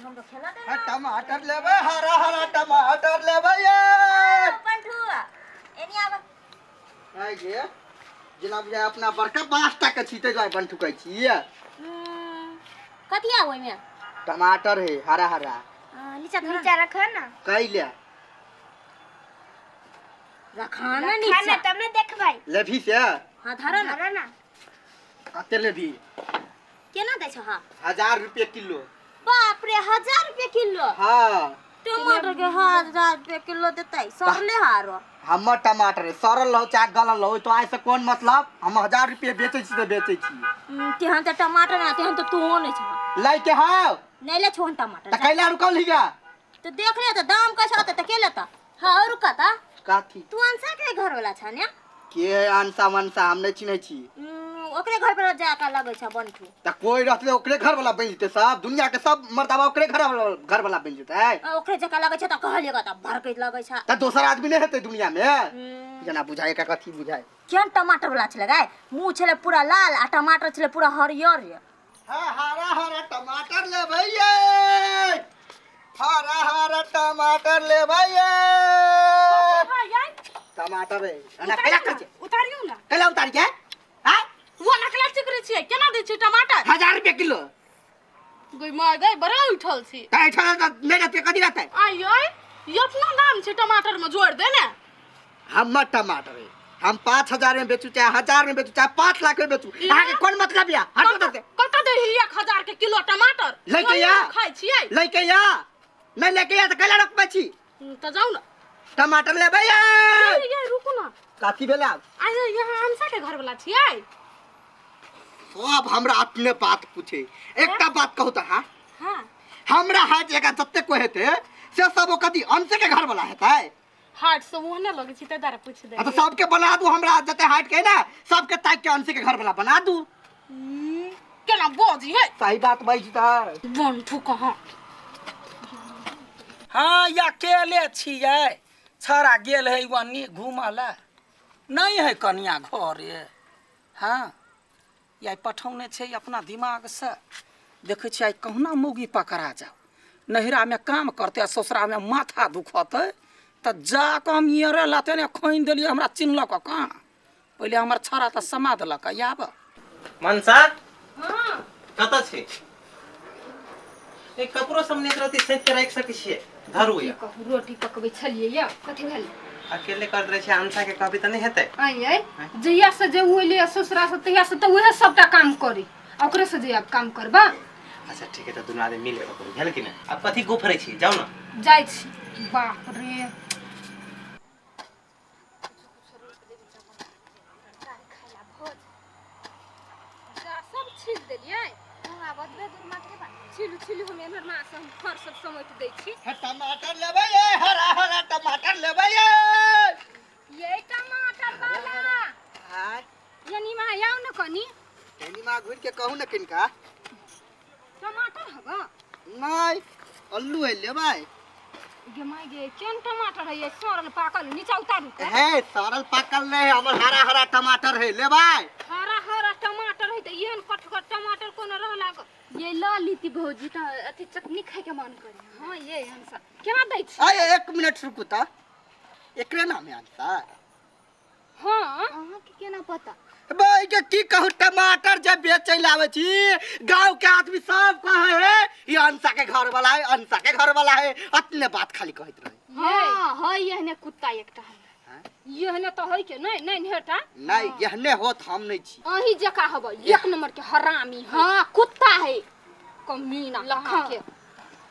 हमरो खेला दे। हाँ, टमाटर लेबै, हरा हरा टमाटर लेबै ये। पंठू, एनी आब। आइ गे, जेना बुझाय अपना बड़का बाँस टा के छी, ताहि दुआरे बन ठुकै छी ये। कथी आ ओहिमे? टमाटर है, हरा हरा। नीचा धर। नीचा रख ना। कैले? रखा ना। रखा नीचा ना, तब ना देखबै। लेबही से? हाँ, धर ना। धर ना। कते लेबही? केना दै छौ? हाँ। 1000 रुपये किलो। बाप रे, 1000 रुपये किलो? हाँ। टमाटर के 1000 रुपये किलो देतै? सड़ले हारो। हमर टमाटर है, सड़ल रहो चाहे गलल रहो, तो आइ से कोन मतलब? हम 1000 रुपये बेचै छी तऽ बेचै छी। तेहन तऽ टमाटर ना, तेहन तऽ तूहो नहि छह। लै के हौ? नहि ले छौ टमाटर। तऽ कैला रुकल हिया? तऽ देख ले तऽ दाम कैसे होतै तऽ के लेता? हाँ, रुका ता। कथी? तू अंसा के घर वाला छ ने? के है अनसा मनसा, हम नहि चिन्है छी। ओकरे घर पर जा के लगै छ बनठू। तऽ कोइ रहतै ओकरे घर वाला बनि जेतै? सब दुनिया के सब मर्दाबा ओकरे घर वाला, घर वाला बनि जेतै? ओकरे जकाँ लगै छ तऽ कहलियै तऽ भड़कैत लगै छ। तऽ दोसर आदमी नहि हेतै दुनिया मे? जेना बुझाइ एकरा कथी बुझाइ। केहन टमाटर वाला छलै गाय, मुँह छलै पूरा लाल आ टमाटर छलै पूरा हरियर रे। हाँ, हरा हरा टमाटर लेबै ये, हरा हरा टमाटर लेबै ये। टमाटर है एना कैला करै छै? उतारियौ ना। कैला उतारि के? आँय? वो नकला चिकरे छियै, केना दै छियै टमाटर? 1000 रुपये किलो। गई माय गई, बड़ा उठल छी। तऽ एहिठाम तऽ नहि रहतै, कथी रहतै? आइ यै, ई अपना दाम छै टमाटर में जोड़ दे ने। हमर टमाटर है, हम 5000 में बेचू चाहे 1000 में बेचू चाहे 5 लाख में बेचू, अहाँके कोन मतलब या? हटू तऽ से। कतऽ दै ही 1000 के किलो टमाटर? लैके या। खाइ छियै। लैके या नहि लैके या तऽ कैला रखबै छी? तऽ जाउ ने। टमाटर लेबै ये। ये ये, रुकू ना। कथी भेल आब? आइ यहाँ अनसा के घर वाला छियै? सब हमरा अपने बात पूछे। एकटा बात कहू तऽ? हाँ। हाँ। हमरा हाथ जगह जते कोइ हेतै से सब ओ कथी अंशे के घर वाला हेतै? हार्ट से ओहने लगै छी, ताहि दुआरे पूछि आ तऽ सबके बना दू, हमरा जते हाइट के है ना, सबके ताकि के अंशे के घर वाला बना दू। केना बजी है? सही बात बाजि तऽ। बंठू कहाँ? हाँ, या अकेले छियै? छड़ा गेल है ओन्नी घूमऽ लए, नहि है कनिया घरे। हाँ, या पठौने छै अपना दिमागसँ। देखै छियै, आइ कहुना मौगी पकड़ा जाओ, नैहरामे काम करतै आ ससुरामे माथा दुखतै तऽ जा कऽ हम इयरे लाते ने खोनि देलियै। हमरा चिन्हलक कहाँ पहिले? हमर छड़ा तऽ समा देलक आब। मनसा, कतऽ छी? ए, कपड़ो सब नेक रहती, सैत के राखि सकै छियै, धरू या। कहू, रोटी पकबै छलियै यऽ, कथी भेल? अकेले करैत रहै छै, अनसा के कहबी तऽ नहि हेतै। आइ आइ, जहिया से जे ओ एलै ससुरा से, तहिया से तऽ उएह सबटा काम करी आ ओकरे से जे आब काम करबा। अच्छा ठीक है, तऽ दुनू आदमी मिल कऽ करू, भेल कि नहि? आब कथी गुफरै छी? जाउ ने। जाइ छी। बाप रे। सब छील देलियै। आब ओतबे दूर मात्र बा। छीलू छीलू, हम एम्हर माँ से हम फर सब समेट दै छी। हे, टमाटर लेबै ये, हरा हरा टमाटर लेबै ये। ये टमाटर वाला। आय। यानी माँ, आउ ने कनी। कनी माँ, घुरि के कहू ने किनका। टमाटर हबा? नहि, अल्लू है, लेबै? गे माय गे, केहन टमाटर है ये, सड़ल पाकल? नीचा उतारू तऽ। हे, सड़ल पाकल नहीं है, हमर हरा हरा टमाटर है, लेबै? हरा हरा टमाटर है तऽ एहन कठगर टमाटर कोनो रह लागल? ये ल लीती भौजी, तऽ अथी चटनी खाय के मन करे। हाँ, ये हंसा केना दै छी? आय, एक मिनट रुकू तऽ, एकरे नाम है अंसा? हाँ। अहाँके केना पता? भाई के की कहू, टमाटर जब बेचै ला आबै छी, गांव के आदमी सब कहे है ई अंसा के घर वाला है, अंसा के घर वाला है। अपने बात खाली कहैत रहे। हाँ। हाँ, है एहने कुत्ता एकटा हमरा। एहने तऽ है के नहि नहि हेटा। नहीं, एहने होत, हम नहीं छी। अहीं जका हब, एक नंबर के हरामी है। हाँ, कुत्ता है। कमीना लखा। कहाँ के।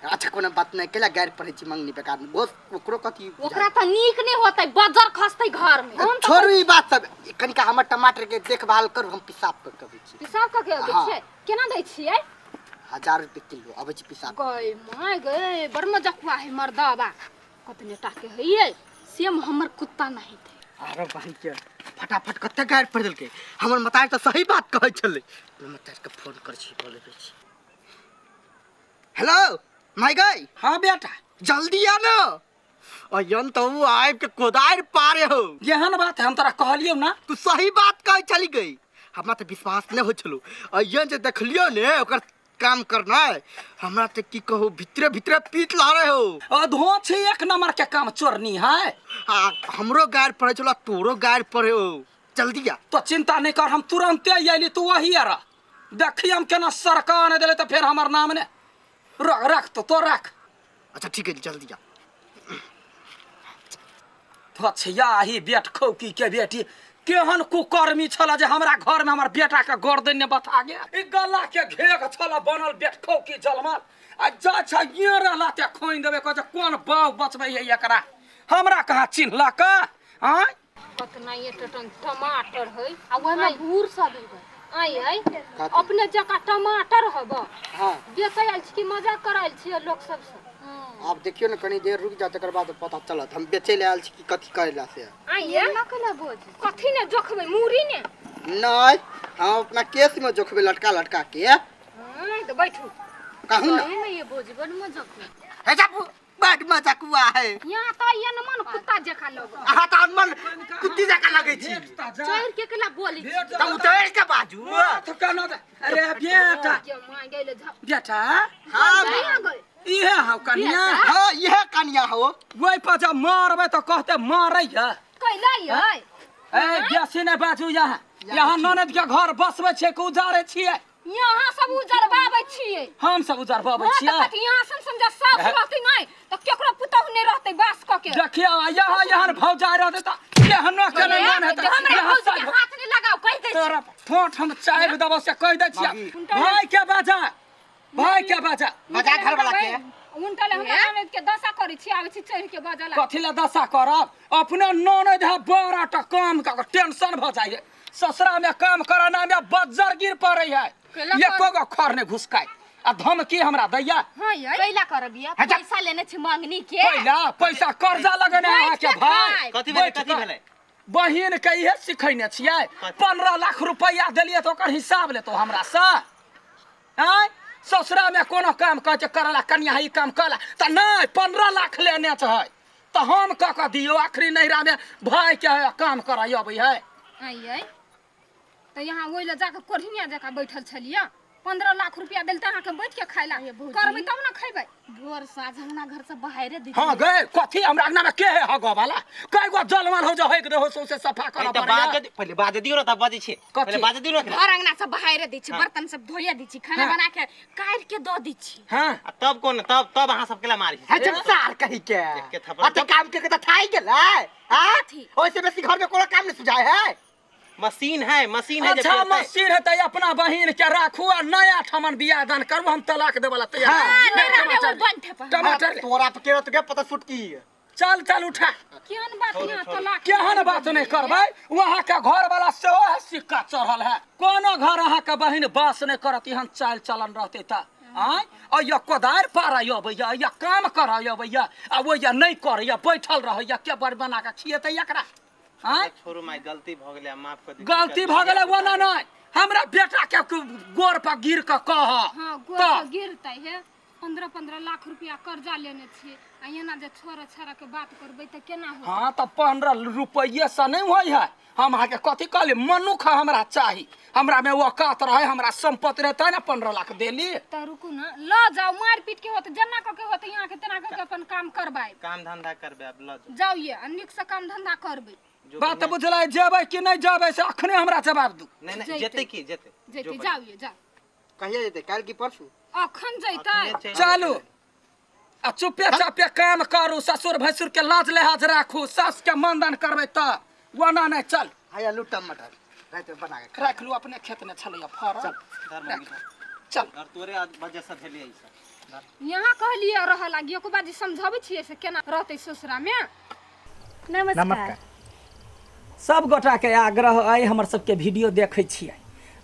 अच्छा, कोनो बात नहीं, केला गैर पड़ै छी मंगनी बेकार में बहुत ओकरो कथी बुझाइ। ओकरा तऽ नीक नहि होतै, बजर खसतै घर में। हम तऽ छोड़ू ई बात सब, कनिका हमर टमाटर के देखभाल करू, हम पेशाब कर के अबै छी। पेशाब कऽ के अबै हाँ। छियै? केना दै छियै? 1000 रुपये किलो। अबै छी पेशाब। गई माय गई, बड़ मजकुआ है मर्दबा। कतने टा के है ये, सेम हमर कुत्ता नहीं थे। अरे भाई के फटाफट कते गारि पढ़ देलकै। हमर मतार तऽ सही बात कहै छलै। अपना मतार के फोन कर छी, बोलेबै छी। हेलो my गई। हाँ बेटा। जल्दी आ ना, अयन तो उ आबि के कोदारि पारे हो। एहन बात है, हम तोरा कहलियौ ना। तू सही बात कहै चली गई, हमरा तऽ विश्वास नहि होइ छलो। अयन जे देखलियो ने ओकर काम करना है। हमरा तऽ की कहू, भीतरे भीतरे पीत ला रहे हो। अधो छै एक नंबर के काम चोरनी है। आ हमरो गाड़ पड़े छलो, तोरो गाड़ पड़े हो, जल्दी आ। तो चिंता नहीं कर, हम तुरंते अयली, तू वही रह। देखी हम केना सरका ने देले तऽ फेर हमर नाम ने रख रख तो तो रख। अच्छा ठीक है, जल्दी आ। तो ही बेट खौकी के बेटी केहन कुकर्मी छल जे हमरा घर में हमर बेटा के गर्दन ने बता गया। ई गला के घेक छल बनल बेट खौकी जलमल आ जा छ ये रहला ते खोइन देबे कह कोन बाव बचबै है एकरा, हमरा कहाँ चिन्हलक आँय। कतना ये टटन टमाटर है आ ओहिमे भूर सब है। आइ आइ अपने जकाँ टमाटर हब। हाँ बेचै आयल छी कि मजा करायल छियै लोक सबसँ? आब देखियौ ने, कनी देर रुकि जाउ, तकर बाद पता चलत हम बेचै लए आयल छी कि कथी करै लए से। आइ ये कथी ने जोखबै मूरी ने? नहि, हम अपना केस में जोखबै लटका लटका के। हाँ तऽ बैठू। कहू ना। सही में ये भौजी बड़ मजाक हुआ। हे जाबू, बड मजाक हुआ है। यहाँ तऽ ये न मन कुत्ता जकाँ लगऽ। अहाँ तऽ अनमन कुत्ती जकाँ लगै छी। चढ़ के केला बोली तऽ उतरि के बाजू। अरे बेटा माँ गेलै झप। बेटा हाँ गए इहे हौ कनिया। हाँ इहे कनिया हो। ओहि पर जब मारबै तऽ कहते मारैया कैला ये ए बेसी नहि बाजू। यहाँ यहाँ ननद के घर बसबै छियै कि उजारै छियै? यहाँ सब उजरबाबै छियै। हम सब उजरबाबै हाँ, छियै। तऽ कथी यहाँ सन सन जे साफ रहतै नहि तऽ केकरो पुतहु नहि रहतै बास कऽ के। देखियौ यहाँ यहाँ भौजाइ रहतै तऽ केहनो के नहि मन हेतै। हमरा यहाँ भौजी के सब हाथ नहि लगाउ कहि दै छी। तोरा ठोंठ हम चाय देबौ से कहि दै छियै। भाई के बाजा, भाई के बाजा, बजा घर वाला के। उनटले हमरा ननद के दशा करै छी, आबै छी चढ़ि के बजला। कथी लए दशा करब? अपने ननद है बड़ा टा काम कऽ के टेंशन भऽ जाइए। ससुरा में काम कराना में बज्जर गिर पड़ै है, एको गो खर नहि घुसकाय आ धमकी हमरा दैया। हाँ ये कैला करब ये पैसा लेने छी मंगनी के। पहिला पैसा कर्जा लगेने अहाँके भाई। कथी भेलै, कथी भेलै? बहिन के इहे सिखैने छियै। 15 लाख रुपैआ देलियै तऽ ओकर हिसाब लेतो हमरा से। आँय ससुरा में कोनो काम कहै छै करला कनिया ई काम करला तऽ नहि, 15 लाख लेने छै तऽ हम कऽ कऽ दियौ। आखिरी नैहरा में भाई के है काम करय अबै है। आइ आइ तऽ यहाँ ओहि लए जाके कोढ़िया जकाँ बैठल छलियै। 15 लाख रुपया देल तऽ अहाँके बैठ के खाय ला करबै तब ने खैबै। भोर साँझ अंगना घर से बाहरे दै। हाँ गए कथी हमरा अंगना में के है हगऽ वाला? कई गो जलमल हो जो हग रहो सौंसे सफा करऽ तऽ पड़ैया। बाजऽ दे- पहिले बाजऽ दियौ ने तब बजै छियै। कथी? पहिले बाजऽ दियौ ने एकरा। घर अंगना सब बाहरे दै छी, बर्तन सब धोए दै छी, खाना हाँ। बना के काटि के दऽ दै छी। हाँ आ तब कोन तब तब अहाँ सब केला मारी? हे जब सार कही के के थप्पड़। अते काम के तऽ थाई गेलै। हाँ ओइसे बेसी घर में कोनो काम नहीं सुझाए है। मशीन है, मशीन है जे अच्छा फेरतै। मशीन है तऽ अपना बहिन के राखू आ नया ठमन बियाह दान करू, हम तलाक देबऽ ला तैयार। हाँ, नहि, नैहरा में टमाटर ओ बंद है पर। टमाटर ले। तोरा पे केरा तो के पता सुटकी। चल चल उठा। केहन बात यहाँ तलाक केहन बात नहीं करबै, वहाँ के घर वाला सेहो है सिक्का चढ़ल है। कोनो घर अहाँ के बहिन बास नहीं करत एहन चाल चलन रहते तऽ। आँय अइया कोदारि पारय अबैया, अइया काम करय अबैया आ ओइया नहि करैया, बैठल रहैया। के बड़ बना कऽ खिएतै एकरा? आँय छोड़ू माय, गलती भऽ गेलै, माफ कऽ दियौ। गलती भऽ गेलै ओना नहि, हमरा बेटा के गोर पर गिर कऽ कह। हाँ गोर पर गिरतै हे। 15-15 लाख रुपया कर्जा लेने छियै आ एना जे छोड़ा छाड़ा के बात करबै तऽ केना होतै? हाँ तऽ 15 रुपैये से नहीं होइ है। हम अहाँके कथी कहली, मनुख हमरा चाही, हमरा में औकात रहे, हमरा संपत्ति रहे तै ने 15 लाख देली। तऽ रुकू ने, लऽ जाउ, मारि पीट के होत जेना कऽ के होत यहाँ के तेना कऽ के अपन काम करबाय। काम धंधा करबै आब, लऽ जाउ। जाउ ये आ नीक से काम धंधा करबै। जो बात बुझलै, जेबै कि नहि जेबै से अखने हमरा जवाब दू। नहि नहि, जेतै की जेतै, जैतै। जाउ ये जाउ। कहिया जेतै, काल्हि की परसू? अखन जैतै। अखने चलि चलू आ चुपे चापे काम करू, ससुर भैंसुर के लाज लिहाज राखू, सास के मानदान करबै तऽ ओना नहि। चल हाय आलू टमाटर राति में बना के राखि लू, अपने खेत में छलैया फड़ल। धर मम्मी, धर। चल धर, तोरे वजह से भेलै ई सब। धर। यहाँ कहलियै रहऽ लागी, ओकर बाद जे समझाबै छियै से केना रहतै ससुरा में। नमस्कार। सब गोटाके आग्रह अइ, हमर सबके वीडियो देखै छियै,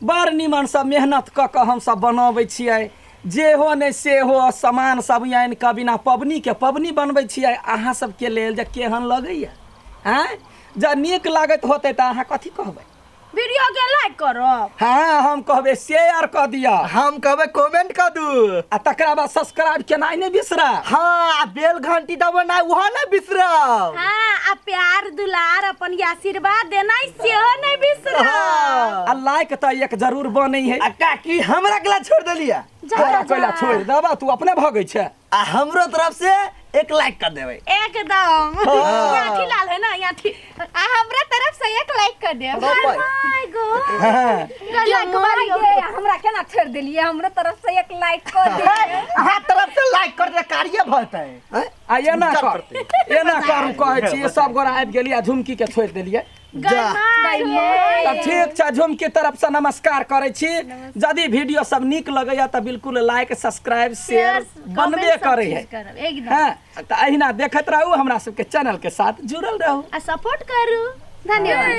बड़ निमनसँ मेहनत कऽ कऽ हमसब बनबै छियै, जे हो नहि से हो सामान सब आनि कऽ बिना पबनीके पबनी बनबै छियै अहाँ सबके लेल। जे केहन लगैया आँय, जँ नीक लागैत होतै तऽ अहाँ कथी कहबै? वीडियो के लाइक करब। हाँ हम कहबै शेयर कऽ दिअ, हम कहबै कमेंट कऽ दू आ तकरा बाद सब्सक्राइब केनाइ नहि बिसरा। हाँ आ बेल घंटी दबेनाइ ओहो नहि बिसरब। हाँ आ प्यार दुलार अपन आशीर्वाद देनाइ सेहो नहीं बिसरब। आ लाइक तऽ एक जरूर बनै है। आ काकी हमरा केला छोड़ देलिया? तोरा कोइला छोड़ि देबा, तू अपने भगै छै। आ हमरो तरफ से एक लाइक कर देबै। एकदम। यहाँ ठीक लाल है ना, यहाँ ठीक। आ हमरा तरफ से एक लाइक कर देब। My God. हाँ। ये हमरा केना छोड़ देलिए? हमरो तरफ से एक लाइक कर दे। अहाँ तरफ से लाइक कर दे कार्य भलतै। आ एना कर, एना करू कहै छी, सब गोरा आबि गेलियै आ झुमकी के छोड़ि देलियै। तऽ ठीक छै, झुमकी तरफ से नमस्कार करै छी। यदि वीडियो सब नीक लगैया तऽ बिल्कुल लाइक सब्सक्राइब शेयर बनबे करै है। एकदम। हाँ, तऽ अहिना देखैत रहू, हमरा सबके चैनल के साथ जुड़ल रहू आ सपोर्ट करू। धन्यवाद।